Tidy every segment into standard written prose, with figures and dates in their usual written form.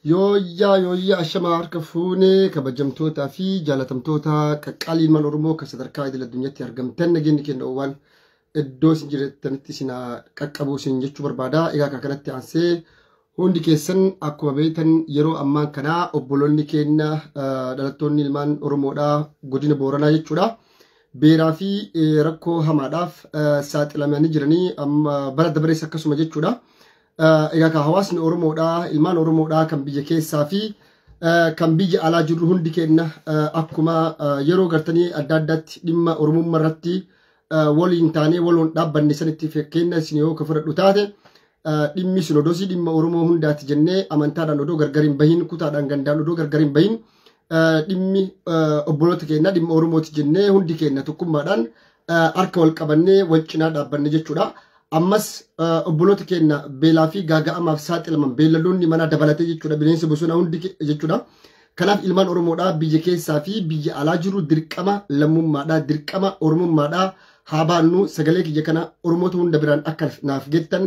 Yooyyaa yooyyaa ashamaa harka fuunee kabajamtootaa fi jaalatamtoota qaqqaalii ilmaan Oromoo kan sadarkaa idil addunyaatti argamtan nageenyi keenya waan iddoo isin jirtanitti isin qaqqabu isin jechuu barbaada. Egaa kan kanatti aansee hundi keessan akkuma beektan yeroo ammaan kanaa obboloonni keenya dhalattoonni ilmaan Oromoodhaa godina Booranaa jechuudha. Beeraa fi rakkoo hamaadhaaf saaxilamanii jiranii amma bara dabarees akkasuma jechuudha. Egaa kan hawaasni Oromoodhaa ilmaan Oromoodhaa kan biyya keessaa fi kan biyya alaa jirru hundi keenya akkuma yeroo gartanii adda addaatti dhimma Oromummaa irratti waliin taanee waloon dhaabbanne sanitti fakkeenya isin yoo ka fudhadhu taate dhimmi sinodosii dhimma Oromoo hundaati jennee amantaadhaan odoo gargar hin bahin kutaadhaan gandaan odoo gargar hin bahin dhimmi obboloota keenya dhimma Oromooti jennee hundi keenya tokkummaadhaan harka wal qabannee wal cinaa dhaabbanne jechuudha. Ammas obboloota keenya beelaa fi gaaga'amaaf saaxilaman beelladoonni manaa dabalatee jechuudha bineensa bosonaa hundi jechuudha. Kanaaf ilmaan Oromoodhaa biyya keessaa fi biyya alaa jiru dirqama lammummaadhaa dirqama Oromummaadhaa haa baannu sagalee kiyya kana Oromoota hunda biraan akka naaf gettan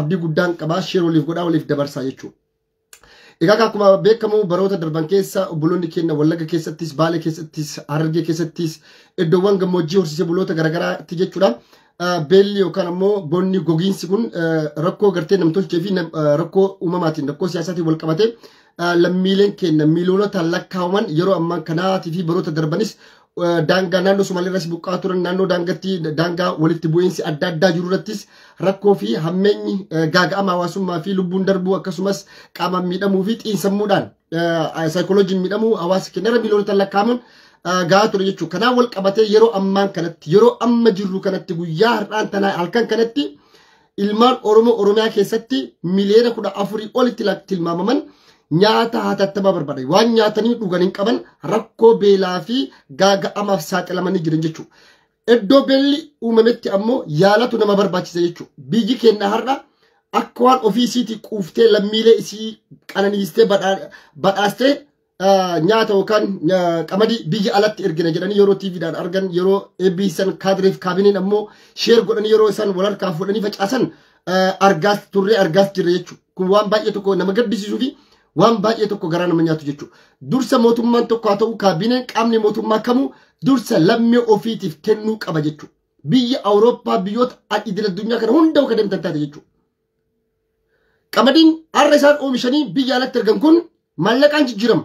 abdii guddaan qabaa share waliif godhaa waliif dabarsaa jechuudha. Egaa akkuma beekamu baroota darban keessa obboloonni keenya Wallagga keessattis, Baalee keessattis, Harargee keessattis iddoowwan gammoojjii horsiisee buloota garaagaraatti jechuudha. Beelli yookaan ammoo bonni gogiinsi kun rakkoo gartee namtolchee fi rakkoo uumamaatiin rakkoo siyaasaatiin wal qabate lammiileen keenya miiloonotaan lakkaa'aman yeroo ammaan kanaatii fi baroota darbanis daangaa naannoo Somaaliirras buqqaa turan naannoo daangatti daangaa walitti bu'iinsi adda addaa jiru irrattis rakkoo fi hammeenyi gaaga'ama hawaasummaa fi lubbuun darbuu akkasumas qaamaan miidhamuu fi xiinsammuudhaan saayikolojiin miidhamuu hawaasa keenya irra miiloonotaan lakkaa'aman gahaa ture jechuudha. Kanaaf wal qabatee yeroo ammaan kanatti yeroo amma jirru kanatti guyyaa har'aan tanaa halkan kanatti ilmaan Oromoo Oromiyaa keessatti 14 miliyoona olitti tilmaamaman nyaata hatattamaa barbaadan waan nyaatanii dhugan hin qaban rakkoo beelaa fi gaaga'amaaf saaxilamanii jiran jechuudha. Iddoo beelli uumametti ammoo yaalatu nama barbaachisa jechuudha. Biyyi keenya har'a akka waan ofii isiitii quuftee lammiilee isii qananiistee badhaastee nyaata yookaan qamadii biyya alatti ergina jedhanii yeroo TVdhaan argan yeroo eebbisan kaadireef kaabineen ammoo share godhanii yeroo isaan wal harkaa fuudhanii facaasan argaas turree argaas jirre jechuudha. Kun waan baay'ee tokko nama gaddisiisuu fi waan baay'ee tokko garaa nama nyaatu jechuudha. Dursa mootummaan tokko haa ta'u kaabineen qaamni mootummaa kamuu dursa lammii ofiitiif kennuu qaba jechuudha. Biyya Awurooppaa biyyoota idil addunyaa kana hunda kan deemtan taate jechuudha. Qamadiin har'a isaan oomishanii biyya alatti ergan kun mallaqaan jijjiirama.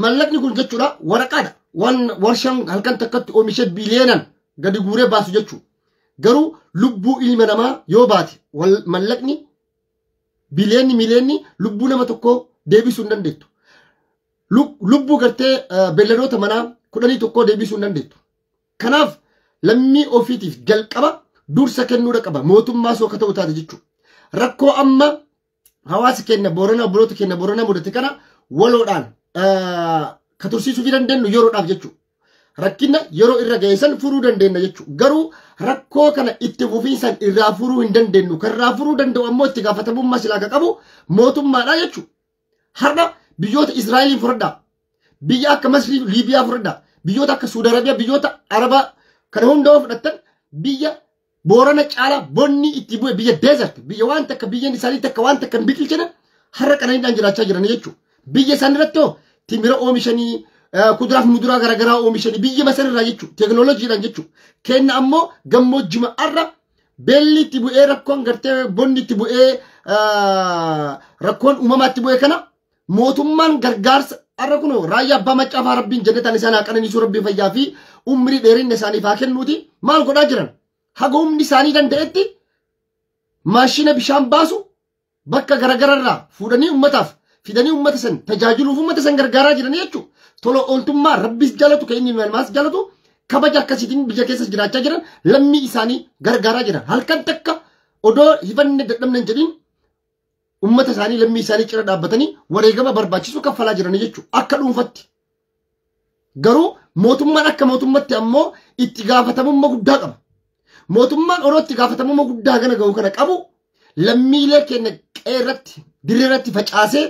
Mallaqni kun jechuudha waraqaadha. Waan warshaan halkan takkatti oomishee biliyeenaan gadi guuree baasu jechuudha. Garuu lubbuu ilma namaa yoo baate mallaqni biliyeenni miliyeenni lubbuu nama tokkoo deebisuu hin dandeettu. Lubbuu gartee beelladoota manaa 11 deebisuu hin dandeettu. Kanaaf lammii ofiitiif jalqaba dursa kennuudha qaba. Mootummaa soo akka ta'u taate jechuudha. Rakkoo amma hawaasa keenya Booranaa obboloota keenya Booranaa mudate kana waloodhaan ka tursiisuu fi dandeenyu yeroodhaaf jechuudha. Rakkina yeroo irra ga'e san furuu dandeenya jechuudha. Garuu rakkoo kana itti fufiinsaan irraa furuu hin dandeenyu. Kan irraa furuu danda'u ammoo itti gaafatamummaa silaa ka qabu mootummaadha jechuudha. Har'a biyyoota Israa'eliin fudhadhaa. Biyya akka Masrii, Liibiyaa fudhadhaa. Biyyoota akka Suudi Arabiyaa, biyyoota Arabaa kana hunda yoo fudhattan biyya Boorana caalaa bonni itti bu'e biyya desert biyya waan takka biyyeen isaanii takka waan takka hin biqilchine har'a qananiidhaan jiraachaa jiran jechuudha. Biyya isaan irratti hoo timira oomishanii kuduraa fi muduraa garaagaraa oomishanii biyya masarraa jechuudha. Teekinooloojiidhaan jechuudha. Kenna ammoo gammoojjima har'a beelli itti bu'ee rakkoon gartee bonni itti bu'ee rakkoon uumamaa itti bu'ee kana mootummaan gargaarsa har'a kunoo raayyaa abbaa maccaa rabbiin jannataan isaan haa qananiisuu rabbiin fayyaa fi umrii dheerinna isaaniif haa kennuuti maal godhaa jiran haga humni isaanii danda'etti maashina bishaan baasu bakka garagararraa fuudhanii ummataaf fidanii ummata san tajaajiluuf ummata san gargaaraa jiran jechuudha. Tola ooltummaa rabbis jaalatu kan inni namaas jaalatu kabaja akkasiitiin biyya keessa jiraachaa jiran lammii isaanii gargaaraa jiran halkan takka odoo hifanne dadhabne hin jedhin ummata isaanii lammii isaanii cina dhaabbatanii wareegama barbaachisu kaffalaa jiran jechuudha akka dhuunfatti. Garuu mootummaan akka mootummatti ammoo itti gaafatamummaa guddaa qaba. Mootummaan oroo itti gaafatamummaa guddaa kana ga'u kana qabu lammiilee keenya qe'ee irratti dirree irratti facaasee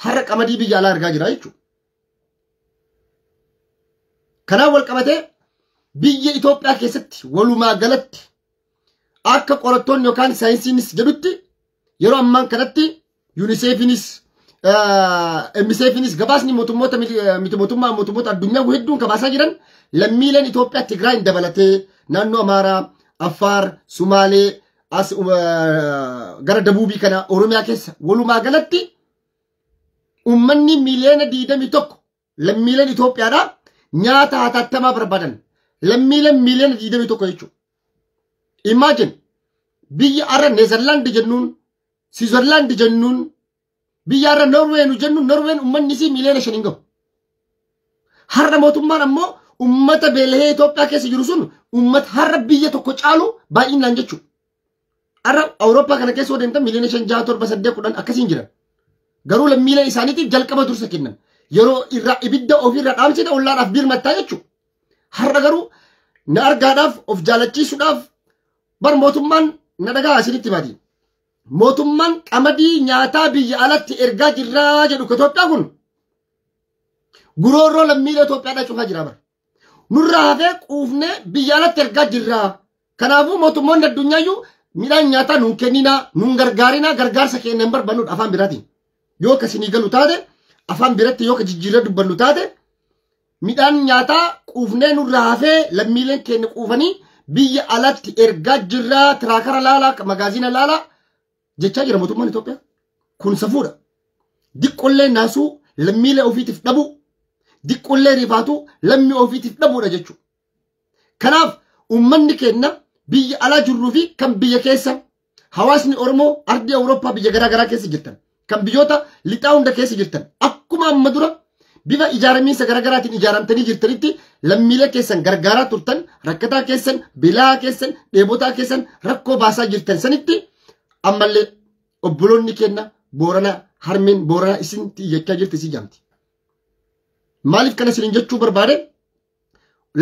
har'a qamadii biyya alaa argaa jira jechuudha. Kanaaf wal qabatee biyya Itoophiyaa keessatti walumaa galatti akka qorattoonni yookaan saayinsiinis jedhutti yeroo ammaan kanatti yuuniseefinis MSFnis gabaasni mootummoota miti mootummaa mootummoota addunyaa hedduun gabaasaa jiran lammiileen Itoophiyaa Tigraayin dabalatee naannoo Amaaraa, Affaar, Sumaalee, as gara Dabuubii kana Oromiyaa keessa walumaa galatti uummanni miiliyoona 21 lammiileen Itoophiyaadhaa nyaata hatattamaa barbaadan lammiileen miiliyoona 21 jechuudha. Imagine biyya arra Neezerlaand jennuun, Siwiizerlaand jennuun, biyya arra Norween jennuun, Norween uummanni isii miiliyoona 5 hin gahu. Har'a mootummaan ammoo uummata beelahee Itoophiyaa keessa jiru sun uummata har'a biyya tokko caalu baay'inaan jechuudha. Har'a Awurooppaa kana keessa yoo deemtan miiliyoona 5, 6, 7, 8, 10 akkasiin jiran. Garuu lammiilee isaaniitiif jalqaba dursa kennan. Yeroo irraa ibidda ofiirra dhaamsite ollaadhaaf birmattaa jechuudha. Har'a garuu na argaadhaaf of jaalachiisuudhaaf bar mootummaan na dhagaa asinitti baati. Mootummaan qamadii nyaataa biyya alatti ergaa jirraa jedhu Itoophiyaa kun guroorroo lammiilee Itoophiyaadhaa cufaa jira bara. Nurraa hafee quufnee biyya alatti ergaa jirraa. Kanaafuu mootummoonni addunyaayyuu midhaan nyaataa nuun kenninaa, nuun gargaarinaa, gargaarsa kennan barbaannudha afaan biraatiin. Yoo kasinii galu taate afaan biratti yoo ka jijjiirra dubbannu taate midhaan nyaataa quufnee nurraa hafee lammiileen keenya quufanii biyya alatti ergaa jirraa tiraakara laalaa magaazina laalaa jechaa jira mootummaan Itoophiyaa. Kun safuudha. Diqqollee naasuu lammiilee ofiitiif dhabu, diqqollee rifaatuu lammii ofiitiif dhabuudha jechuudha. Kanaaf uummanni keenya biyya alaa jirruu fi kan biyya keessa hawaasni Oromoo ardii Awurooppaa biyya garaa garaa keessa jirtan, kan biyyoota lixaa hunda keessa jirtan akkuma amma dura bifa ijaaramiinsa garaa garaatiin ijaaramtanii jirtanitti lammiilee keessan gargaaraa turtan, rakkataa keessan, beelaa keessan, dheebotaa keessan rakkoo baasaa jirtan sanitti ammallee obboloonni keenya Boorana harmeen Booranaa isin iyyachaa jirti si jaamti. Maaliif kana isiniin jechuu barbaade?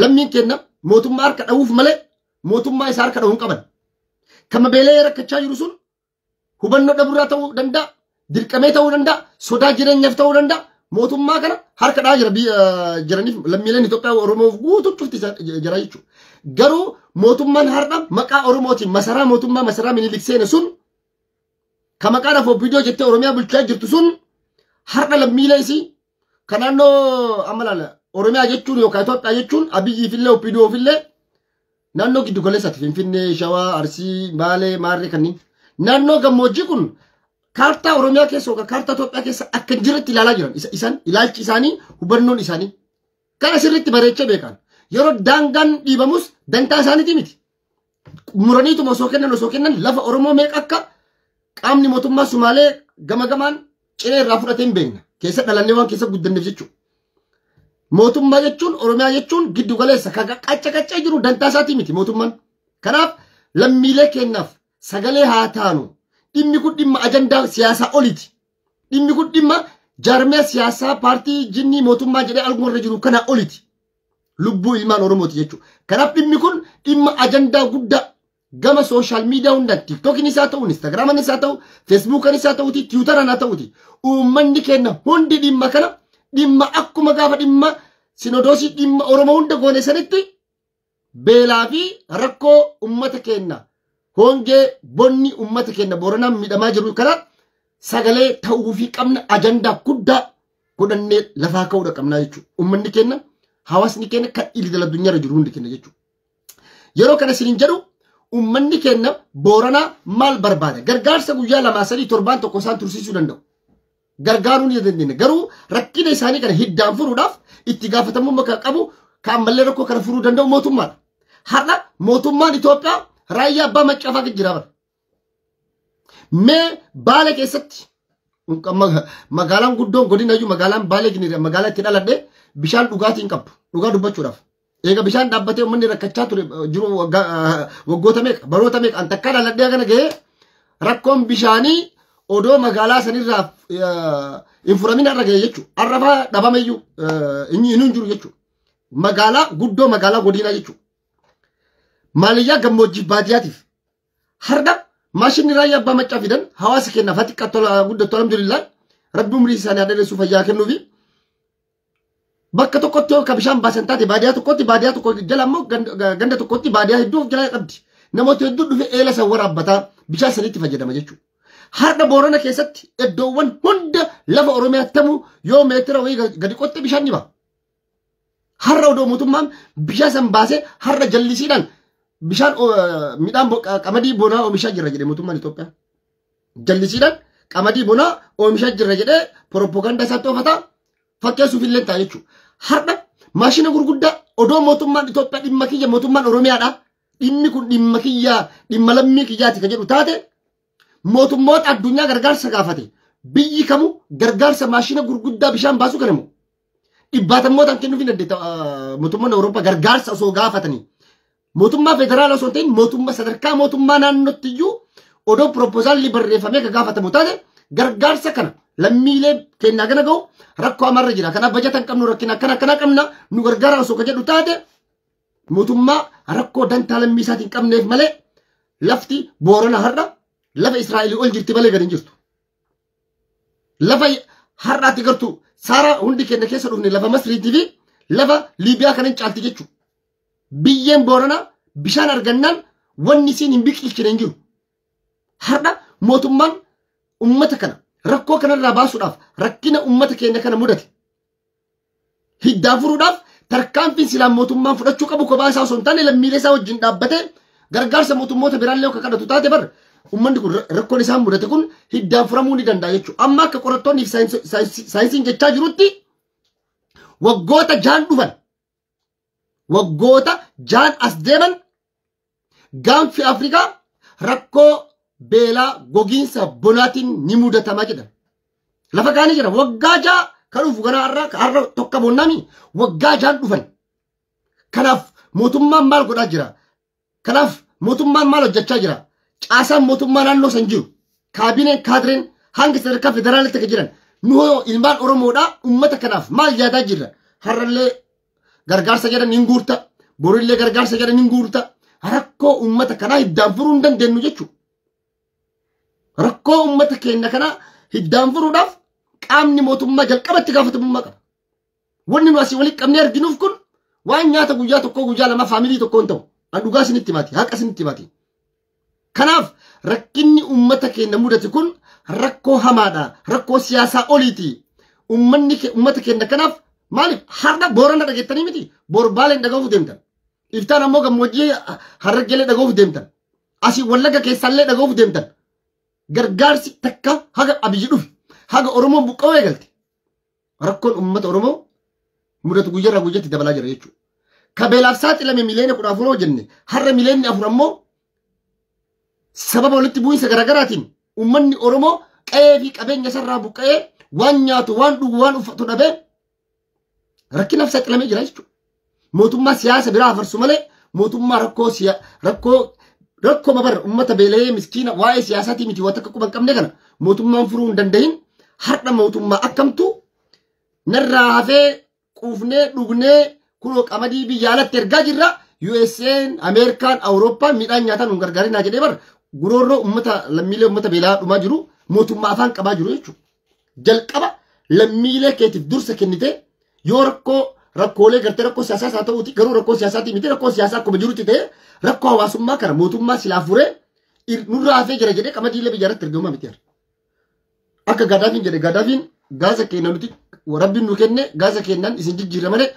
Lammiin keenya mootummaa harka dha'uuf malee mootummaa isaa harka dha'uu hin qaban. Kama beelee rakkachaa jiru sun hubannoo dhabuurraa ta'uu danda'a, dirqamee ta'uu danda'a, sodaa jireenyaaf ta'uu danda'a. Mootummaa kana harka dha'aa jira jiraniif lammiileen Itoophiyaa Oromoof guutuu cufti jira jechuudha. Garuu mootummaan har'a maqaa Oromootiin masaraa mootummaa masaraa Minilik seene sun kan maqaan Afoo jettee Oromiyaa bulchaa jirtu sun har'a lammiilee isii kan naannoo amma laala Oromiyaa jechuun yookaan Itoophiyaa jechuun Abiyyiifillee OPDOfillee naannoo giddu galeessaati Finfinnee, Shawaa, Arsii, Baalee, Maarree kanneen naannoo gammoojjii kun kaartaa Oromiyaa keessa yookaan kaartaa Itoophiyaa keessa akka hin jirretti ilaalaa jiran isaan ilaalchi isaanii hubannoon isaanii kana sirriitti bareechee beekan yeroo daangaan dhiibamus dantaa isaaniitii miti muraniituma osoo kennan lafa Oromoo meeqa akka qaamni mootummaa Sumaalee gama gamaan ciree irraa fudhatee hin beekna keessa dhalannee waan keessa guddanneef jechuudha. Mootummaa jechuun Oromiyaa jechuun giddu galeessa kan qacca qaccee jiru dantaa isaatii miti mootummaan. Kanaaf lammiilee keenyaaf sagalee haa taanu. Dhimmi kun dhimma ajandaa siyaasaa oliiti. Dhimmi kun dhimma jaarmiyaa siyaasaa paartii jinnii mootummaa jedhee alguma irra jiru kanaa oliiti. Lubbuu ilmaan Oromooti jechuudha. Kanaaf dhimmi kun dhimma ajandaa guddaa gama sooshaal miidiyaa hundaan tiiktookiin isaa ta'u, instaagiraamaan isaa ta'u, feesbuukaan isaa ta'uti, tiwutaraan haa ta'uti. Uummanni keenya hundi dhimma kana dhimma akkuma gaafa dhimma sinodoosii dhimma Oromoo hunda goone sanitti beelaa fi rakkoo uummata keenya hongee bonni uummata keenya Booranaan miidhamaa jiru kana sagalee ta'uufii qabna ajandaa guddaa godhannee lafaa ka'uudha qabnaa jechuudha. Uummanni keenya hawaasni keenya kan idil addunyaarra jiru hundi keenya jechuudha. Yeroo kana isiniin jedhu uummanni keenya Booranaa maal barbaada? Gargaarsa guyyaa 2, 3, 7 tokko isaan tursiisuu danda'u. Gargaaruu ni dandeenya. Garuu rakkina isaanii kana hiddaan furuudhaaf itti gaafatamummaa kan qabu kan ammallee rakkoo kana furuu danda'u mootummaadha. Har'a mootummaan Itoophiyaa raayyaa abbaa maccaafaa jira bara. Mee Baalee keessatti magaalaan guddoon godinayyuu magaalaan Baalee magaalaa itti dhaladhe bishaan dhugaatii hin qabu. Dhugaa dubbachuudhaaf. Eega bishaan dhaabbatee uummanni rakkachaa ture jiru waggoota meeqa baroota meeqa an takkaa dhaladhee kana gahee rakkoon bishaanii odoo magaalaa sanirraa hin furamin har'a gahe jechuudha. Har'a fa'aa dhabameyyuu inni hin jiru jechuudha. Magaalaa guddoo magaalaa godinaa jechuudha. Maaliyyaa gammoojjii baadiyyaatiif har'a maashinni raayyaa abbaa maccaa fidan hawaasa keenyaaf haa xiqqaattu guddattu alhamdulillah rabbi umrii isaanii haa dheeressu fayyaa kennuufi. Bakka tokkotti yoo ka bishaan baasan taate baadiyyaa tokkotti baadiyyaa tokko jala ammoo ganda tokkotti baadiyyaa hedduu of jalaa qabdi. Namoota hedduu dhufe eela san waraabbataa bishaan sanitti fayyadama jechuudha. Har'a Boorana keessatti iddoowwan hunda lafa Oromiyaa tamu yoo meetira wayii gadi qotte bishaan ni ba'a. Har'a odoo mootummaan bishaan san baasee har'a jallisiidhaan bishaan midhaan qamadii bonaa oomishaa jira jedhee mootummaan Itoophiyaa. Jallisiidhaan qamadii bonaa oomishaa jira jedhee propaganda isaatti oofata fakkeessuuf illee ta'a jechuudha. Har'a maashina gurguddaa odoo mootummaan Itoophiyaa dhimma kiyya mootummaan Oromiyaadha. Dhimmi kun dhimma kiyyaa dhimma lammii kiyyaati kan jedhu taate mootummoota addunyaa gargaarsa gaafate biyyi kamu gargaarsa maashina gurguddaa bishaan baasuu kanamu dhibbaatamootaan kennuuf hin dandeetta mootummaan Awurooppaa gargaarsa osoo gaafatanii mootummaa federaalaa osoo hin ta'in mootummaa sadarkaa mootummaa naannootti iyyuu odoo piroopoozaalli barreeffamee kan gaafatamu taate gargaarsa kana lammiilee kennaa gana ga'u rakkoo amarra jira kanaaf bajata hin qabnu rakkina akkana akkana qabna nu gargaara osoo kan jedhu taate mootummaa rakkoo dantaa lammii isaatiin hin qabneef malee lafti Boorana har'a lafa Israa'elii ol jirti malee gadi hin jirtu. Lafa har'aatti gartuu Saaraa hundi keenya keessa dhufne lafa Masriitii fi lafa Liibiyaa kanan caalti jechuudha. Biyyeen Booranaa bishaan argannaan wanni isiin hin biqilchine hin jiru. Har'a mootummaan uummata kana rakkoo kanarraa baasuudhaaf rakkina uummata keenya kana mudate hiddaa furuudhaaf tarkaanfiin silaan mootummaan fudhachuu qabu kophaa isaa osoo hin taane lammiilee isaa wajjin dhaabbatee gargaarsa mootummoota biraallee akka kadhatu taate bar uummanni kun rakkoon isaan mudate kun hiddaan furamuu ni danda'a jechuudha. Amma akka qorattoonni fi saayinsiin jechaa jirutti waggoota jaan dhufan waggoota jaan as deeman gaanfi Afrikaa rakkoo beelaa gogiinsa bonaatiin ni mudatamaa jedhan. Lafa kaanii jira waggaa 6 kan dhufu ganaa har'a tokko bonnaami waggaa 6 dhufan. Kanaaf mootummaan maal godhaa jira? Kanaaf mootummaan maal hojjechaa jira? Caasaan mootummaa naannoo san jiru kaabineen kaadireen hanga sadarkaa federaalitti akka jiran nu hoo ilmaan Oromoodhaa uummata kanaaf maal yaadaa jirra? Har'allee gargaarsa jedhan hin guurta, borillee gargaarsa jedhan hin guurta. Rakkoo uummata kanaa hiddaan furuu hin dandeenyu jechuudha. Rakkoo uummata keenya kanaa hiddaan furuudhaaf qaamni mootummaa jalqabatti gaafatamummaa qaba. Wanni nu asii walitti qabnee arginuuf kun waan nyaata guyyaa tokkoo guyyaa lama faamilii tokkoo hin ta'u. An dhugaa isinitti himaati, haqa isinitti himaati. Kanaaf rakkinni uummata keenya mudate kun rakkoo hamaadha, rakkoo siyaasaa oliiti. Uummanni uummata keenya kanaaf maaliif har'a Boorana dhageettanii miti Borbaaleen dhaga'uuf deemtan. Iftaan ammoo gammoojjii Harargeelee dhaga'uuf deemtan. Asii Wallagga keessaallee dhaga'uuf deemtan. Gargaarsi takka haga Abiyyi dhufe haga Oromoon buqqa'uu eegalte. Rakkoon uummata Oromoo mudatu guyyaarraa guyyaatti dabalaa jira jechuudha. Ka beelaaf saaxilame miliyoona 14 yoo jenne har'a miliyoonni 4 ammoo sababa walitti bu'iinsa garaagaraatiin uummanni Oromoo qe'ee fi qabeenya isarraa buqqa'ee waan nyaatu waan dhugu waan uffatu dhabee rakkinaaf saaxilamee jira jechuudha. Mootummaa siyaasa biraa afarsu malee mootummaa rakkoo mabar uummata beela'ee miskiina waa'ee siyaasaatii miti waan takka quba hin qabne kana mootummaan furuu hin danda'in har'a mootummaa akkamtu narraa hafee quufnee dhugnee kunoo qamadii biyya alatti ergaa jirra. USA'n, Ameerikaan, Awurooppaan midhaan nyaataan nu gargaarinaa jedhee bar guroorroo uummata lammiilee uummata beelaa dhumaa jiru mootummaa afaan qabaa jiru jechuudha. Jalqaba lammiilee keetiif dursa kennitee yoo rakkoolee gartee rakkoo siyaasaas haa ta'uuti garuu rakkoo siyaasaatii miti rakkoo siyaasaa akkuma jirutti ta'ee rakkoo hawaasummaa kana mootummaa silaa furee nurraa hafee jira jedhee qamadiilee biyya irratti ergamaa miti. Akka Gaadaafiin jedhe Gaadaafiin gaasa keenya nuti rabbiin nu kenne gaasa keenyaan isin jijjiirra malee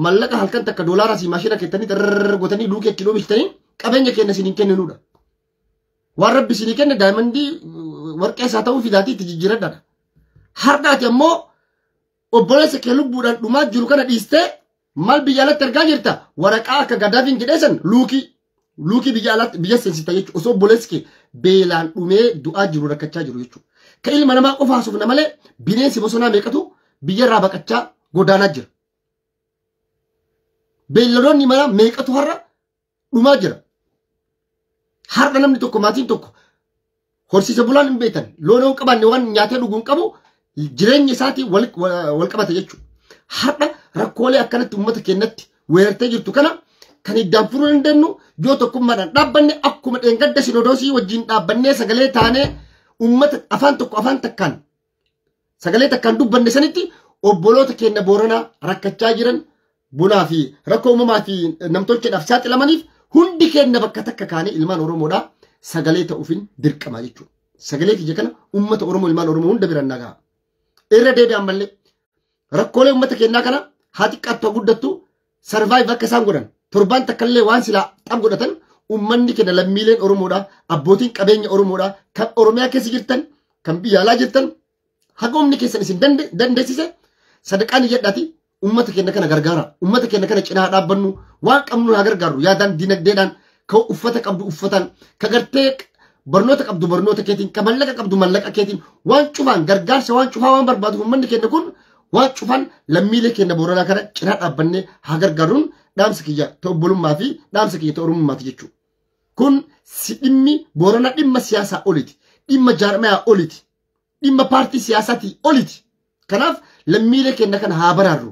mallaqa halkan takka doolaaraa si maashina keettanii tarrrrr gootanii luukee kiloo bishtanii qabeenya keenya isin hin kenninuudha. Waan rabbi isinii kenne daayimandii warqee isaa ta'uu fidaatii itti jijjiiradhaadha. Har'aati ammoo obboleessa kee lubbuudhaan dhumaa jiru kana dhiistee maal biyya alatti ergaa jirta? Waraqaa akka Gaadaafiin jedhee san luukii biyya alatti biyya seensista jechuudha. Osoo obboleessi kee beelaan dhumee du'aa jiru rakkachaa jiru jechuudha. Ka ilma namaa qofa haasofna malee bineensi bosonaa meeqatu biyyarraa baqachaa godaanaa jira. Beelladoonni manaa meeqatu har'a dhumaa jira. Har'a namni tokko maatiin tokko horsiisa bulaan hin beektan loon hin qabaanne waan nyaatee dhuguu hin qabu jireenya isaatii wal qabata jechuudha. Har'a rakkoolee akkanatti uummata keenyatti weerartee jirtu kana kan hiddaan furuu dandeenyu yoo tokkummaadhaan dhaabbanne akkuma dheengadda sinodoosii wajjin dhaabbannee sagalee taanee uummata afaan tokko afaan takkaan sagalee takkaan dubbanne sanitti obboloota keenya Booranaa rakkachaa jiran bunaa fi rakkoo uumamaa fi namtolcheedhaaf saaxilamaniif hundi keenya bakka takka kaanee ilmaan Oromoodhaa sagalee ta'uufin dirqama jechuudha. Sagalee kiyya kana uummata Oromoo ilmaan Oromoo hunda biraan nagaa. Irra deebi'an malee rakkoolee uummata keenyaa kana haa xiqqaattu haa guddattu sarvaayiv akka isaan godhan torbaan takkallee waan silaa xab godhatan uummanni keenya lammiileen Oromoodha abbootiin qabeenya Oromoodha kan Oromiyaa keessa jirtan kan biyya alaa jirtan haga humni keessan isin dandeessise sadaqaan iyyadhaati uummata keenya kana gargaara uummata keenya kana cinaa dhaabbannu waan qabnu haa gargaarru yaadaan dinagdeedhaan ka uffata qabdu uffataan ka gartee barnoota qabdu barnoota keetiin ka mallaqa qabdu mallaqa keetiin waan cufaan gargaarsa waan cufaa waan barbaadu uummanni keenya kun waan cufaan lammiilee keenya Booranaa kana cinaa dhaabbannee haa gargaaruun dhaamsa kiyya ta'e obbolummaa fi dhaamsa kiyya ta'e oromummaati jechuudha. Kun si dhimmi Booranaa dhimma siyaasaa oliiti. Dhimma jaarmayaa oliiti. Dhimma paartii siyaasaatii oliiti. Kanaaf lammiilee keenya kana haa baraarru.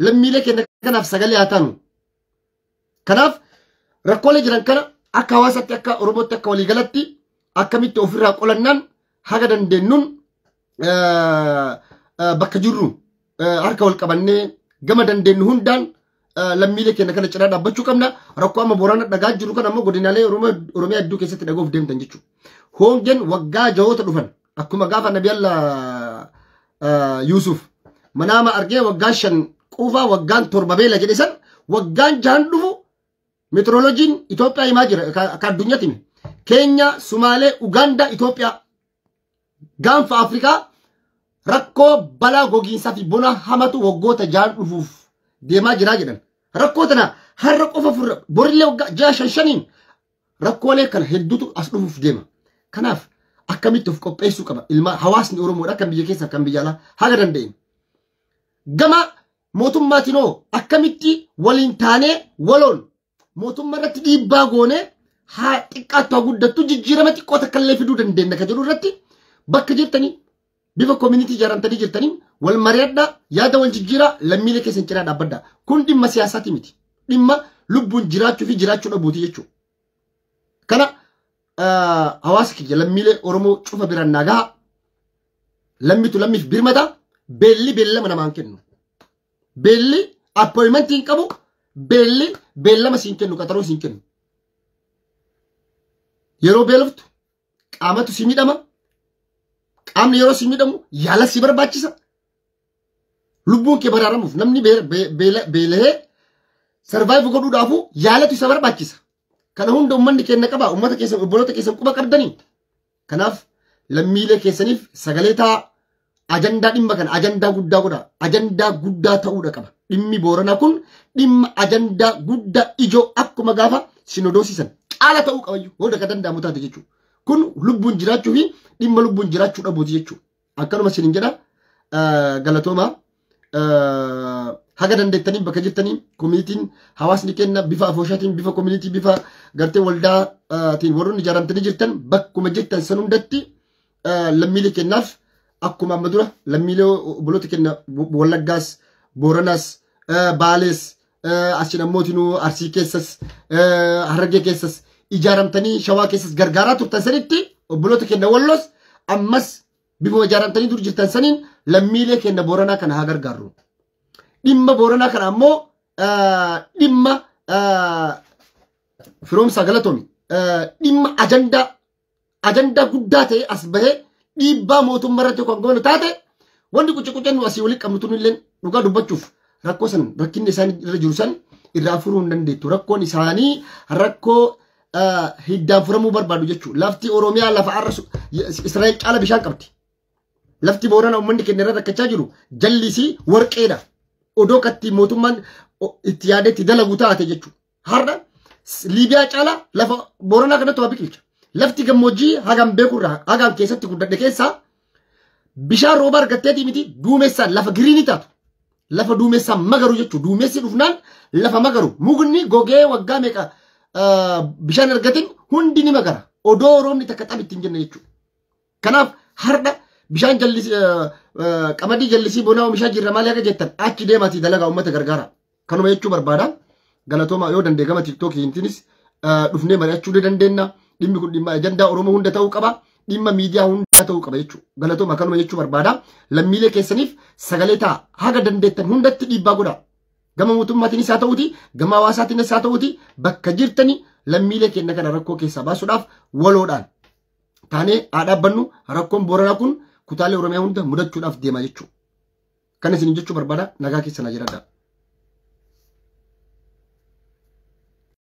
Lammiilee keenya kanaaf sagalee haa taanu. Kanaaf rakkoolee jiran kana akka hawaasaatti akka Oromootti akka waliigalatti akkamitti ofirraa qolannaan haga dandeenyuun bakka jirru harka wal qabannee gama dandeenyu hundaan lammiilee keenya kana cinaa dhaabbachuu qabna. Rakkoo amma Boorana dhagaa jiru kana ammoo godinaalee Oromiyaa hedduu keessatti dhagoof deemtan jechuudha. Hongeen waggaa jahoota dhufan akkuma gaafa Nabi Allah Yuusuf manaama argee waggaa 5 quufaa waggaan 7 beela jedhe san waggaan 6 dhufu meteorolojiin Itoophiyaa himaa jira akka addunyaatti hime. Keenya, Sumaalee, Ugaandaa, Itoophiyaa gaanfa Afrikaa rakkoo balaa gogiinsaa fi bona hamatu waggoota 6 dhufuuf deemaa jiraa jedhan. Rakkoo tana har'a qofa furra borillee waggaa 6 5 rakkoolee kana hedduutu as dhufuuf deema. Kanaaf akkamitti of qopheessuu qaba ilma hawaasni Oromoodha kan biyya keessaa kan biyya alaa haga danda'een. Gama mootummaatinoo akkamitti waliin taanee waloon mootummaa irratti dhiibbaa goonee haa xiqqaattu haa guddattu jijjiirama xiqqoo takka illee fiduu dandeenya kan jedhu irratti bakka jirtanii bifa koomunitii ijaaramtanii jirtanii wal mari'adhaa yaada wal jijjiiraa lammiilee keessan cinaa dhaabbadhaa. Kun dhimma siyaasaati miti. Dhimma lubbuun jiraachuu fi jiraachuu dhabuuti jechuudha. Kana hawaasa kiyya lammiilee Oromoo cufa biraan nagaa lammitu lammiif birmata beelli beellama namaan kennu. Beelli appointmentii hin qabu beelli beellama siin kennu qaxaroo siin kennu. Yeroo beeloftu qaamatu si miidhama. Qaamni yeroo si miidhamu yaala si barbaachisa. Lubbuun kee baraaramuuf namni beela'ee sarvaayiv godhuudhaafu yaalatu isa barbaachisa. Kana hunda uummanni keenya qaba. Uummata keessan obboloota keessan quba qabdanii. Kanaaf lammiilee keessaniif sagalee ta'a. Ajandaa dhimma kana ajandaa guddaa godha. Ajandaa guddaa ta'uudha qaba. Dhimmi Booranaa kun dhimma ajandaa guddaa ijoo akkuma gaafa sinodoosisan caala ta'uu qabayyuu hunda kan danda'amu taate jechuudha. Kun lubbuun jiraachuu fi dhimma lubbuun jiraachuu dhabuuti jechuudha. Akkanuma isin jedha galatoomaa haga dandeettanii bakka jirtanii koominitiin hawaasni kenna bifa afooshaatiin bifa koominitii bifa gartee waldaatiin warroonni ijaaramtanii jirtan bakkuma jirtan san hundatti lammiilee kennaaf akkuma amma dura lammiilee obboloota kenna Wallaggaas Booranaas Baalees asin ammootinuu Arsii keessas Harargee keessas ijaaramtanii Shawaa keessas gargaaraa turtan sanitti obboloota kenna Walloos ammas bifuma ijaaramtanii dur jirtan saniin lammiilee kenna Booranaa kana haa gargaarru. Dhimma Booranaa kana ammoo dhimma firoomsaa galatoomi dhimma ajandaa guddaa ta'e as bahee dhiibbaa mootummaa irratti kan goonu taate wanni qucce-quccennu asii walii qabnu tunillee dhugaa dubbachuuf rakkoo san rakkinni isaanii irra jiru san irraa furuu hin dandeettu. Rakkoon isaanii rakkoo hiddaan furamuu barbaadu jechuudha. Lafti Oromiyaa lafa arra Israa'el caala bishaan qabdi. Lafti Booranaa uummanni keenya irra rakkachaa jiru jallisii warqeedha. Odoo katti mootummaan itti yaadee itti dalagu taate jechuudha. Har'a Liibiyaa caala lafa Booranaa kanatti waa biqilcha. Lafti gammoojjii hagam beekurraa hagam keessatti guddadhe keessaa bishaan rooba argatteetii miti duumessaan lafa giriinii taatu. Lafa duumessaan magaru jechuudha. Duumessi dhufnaan lafa magaru. Mukni gogee waggaa meeqa bishaan argatin hundi ni magara. Odoo roobni takka xab ittiin jenne jechuudha. Kanaaf har'a bishaan jallisii qamadii jallisii bonaa oomishaa jirra maali akka jettan achi deemaatii dalagaa uummata gargaara. Kanuma jechuu barbaada. Galatooma yoo danda'e gama tiiktookii dhufnee mari'achuu ni dandeenya. Dhimmi kun dhimma ajandaa Oromoo hunda ta'uu qaba. Dhimma miidiyaa hunda ta'uu qaba jechuudha. Galatooma kanuma jechuu barbaada. Lammiilee keessaniif sagalee ta'a. Haga dandeettan hundatti dhiibbaa godha. Gama mootummaatiinis haa ta'uuti, gama hawaasaatiinis haa ta'uuti bakka jirtani lammiilee keenya kana rakkoo keessaa baasuudhaaf waloodhaan Taanee haa dhaabbannu. Rakkoon Booranaa kun kutaalee Oromiyaa hunda mudachuudhaaf deema jechuudha. Kan isin jechuu barbaada, nagaa keessa na jiraadha.